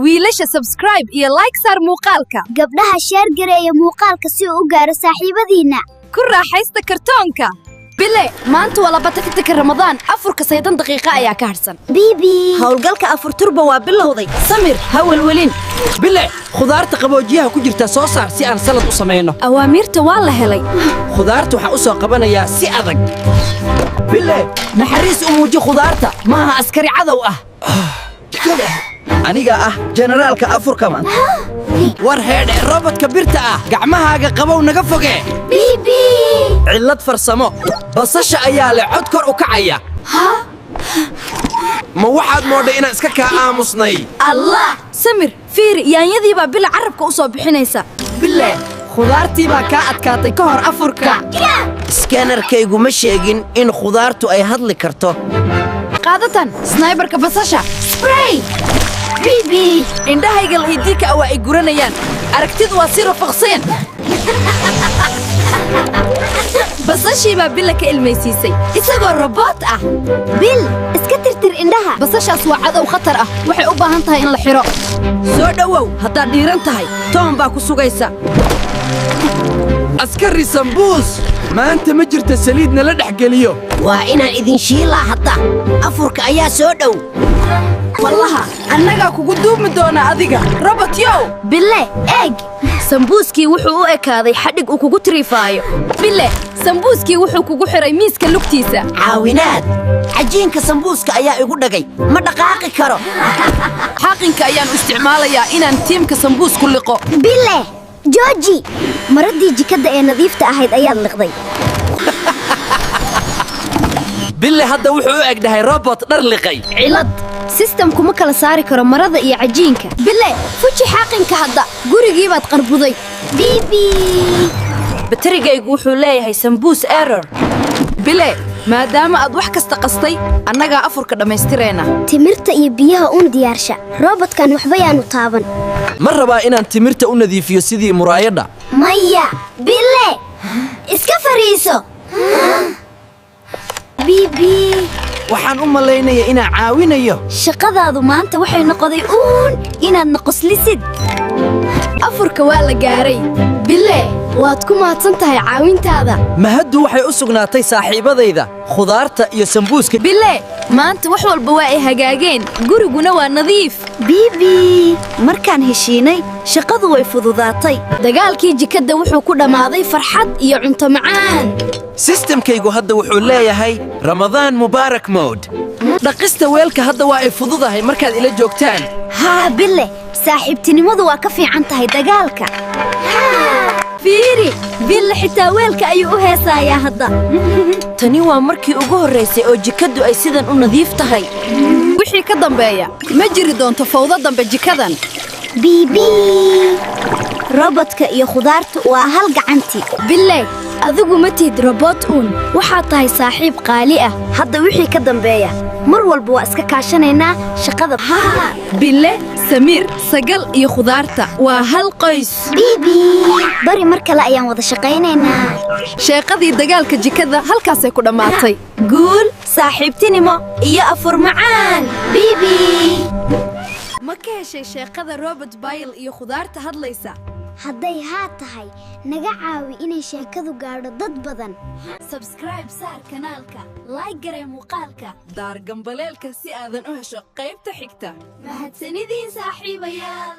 Wiilasha, subscribe iyo like saar muuqaalka. Gabdhaha, share gareeya muuqaalka si uu u gaaro saaxiibadiinna. Ku raaxaysta kartoonka. Bile, maanta waa 20-ka Ramadaan. Afurka 30 daqiiqa ayaa ka harsan. Bibi. Howlgalka afurturba waa bilowday. Samir, ha welwelin. Bile, khudaarta qaboojiyaha ku jirta soo saar si aan salad u samayno. Awaamiirta waa la helay. Khudaarta waxaan u soo qabanayaa si adag. Bile, naxariis u muuji khudaarta, maaha askari cadow ah. Aniga ah generaalka afurka maanta. War heedhe, robodka birta ah, gacmahaaga qabow naga foge. Bibi. Cillad farsamo, basasha ayaa leh cod kor u kacaya. Ma waxaad moodhay inaan iska kaa aamusnay? Allah! Samir, fiiri, yaanyadii baa Bila carabka u soo bixinaysa. Bile, khudaartii baa kaa adkaatay ka hor afurka. Scannerkaygu ma sheegin in khudaartu ay hadli karto. Qaadatan sniperka basasha. Spray. Bibi. Indhahayga lahidiika waa ay guranayaan. Aragtidu waa si rafaqseen. Basashii baa Bila ka ilmaysiisay isagoo robot ah. Bil, iska tirtir indhaha. Basashaas waa cadow khatar ah. Waxay u baahan tahay in la xidho. Soo dhowow haddaad dhiiran tahay. Toon baa ku sugaysa. Askari sambuus, maanta ma jirta saliid nala dhex geliyo. Waa inaan idin shiilaa hadda. Afurka ayaa soo dhow. Wallaha, annagaa kugu duubmi doona adiga, robotyow. Bille, eeg. Sambuuskii wuxuu u ekaaday xadhig uu kugu tiriifaayo. Bile, sambuuskii wuxuu kugu xidhay miiska lugtiisa. Caawinaad! Cajiinka sambuuska ayaa igu dhagay, ma dhaqaaqi karo. Xaaqinka ayaan u isticmaalayaa inaan tiimka sambuusku liqo. Bille, jooji. Maradii jikada ee nadiifta ahayd ayaad liqday. Bille hadda wuxuu u egdahay robot dhar liqay. Cilad systemku ma kala saari karo marada iyo cajiinka. Bile, fuji xaaqinka hadda. Gurigii baad qarbuday. Bibi. Batarigaygu wuxuu leeyahay sambuus error. Bile, maadaama aad wax kasta qastay, annagaa afurka dhammaystirayna. Timirta iyo biyaha uun diyaarsha. Robotkan waxba yaanu taaban. Ma rabaa inaan timirta u nadiifiyo sidii muraayadha? Maya, Bile, iska fariiso. Bibi. Waxaan u malaynaya inaan caawinayo. Shaqadaadu maanta waxay noqoday uun inaad noqoslisid. Afurka waa la gaaray. Bile, waad ku mahadsan tahay caawintaada. Mahaddu waxay u sugnaatay saaxiibadayda khudaarta iyo sambuuska. Bile, maanta wax walba waa ay hagaageen, guriguna waa nadiif. Bibi, markaan heshiinay, shaqadu way fududaatay. Dagaalkii jikadda wuxuu ku dhammaaday farxad iyo cunto macaan. Systemkaygu hadda wuxuu leeyahay Ramadaan Mubaarak mode. Dhaqista weelka hadda waa ay fududahay markaad ila joogtaan. Haa Bille, saaxiibtinimadu waa ka fiican tahay dagaalka. Fiiri, Bille xitaa weelka ayuu u heesayaa hadda. Tani waa markii ugu horraysay oo jikaddu ay sidan u nadiif tahay. Wixii ka dambeeya ma jiri doonto fawdo dambe jikadan. Bibi, robodka iyo khudaartu waa hal gacanti. Bille, adigu ma tihid robot uun, waxaad tahay saaxiib qaali ah. Hadda wixii ka dambeeya, mar walba waa iska kaashanaynaa shaqada. Bille, Samiir, Sagal iyo khudaarta waa hal qoys. Bibi, bari mar kale ayaan wada shaqaynaynaa. Sheeqadii dagaalka jikada halkaasay ku dhammaatay. Guul, saaxiibtinimo iyo afur macaan. Bibi. Ma ka heshay sheeqada robot Bayl iyo khudaarta hadlaysa? Hadday haa tahay, naga caawi inay sheekadu gaadho dad badan. Subscribe saar kanaalka, like garee muuqaalka, daar gambaleelka si aadan u hesho qaybta xigta. Mahadsanidin, saaxiibayaal.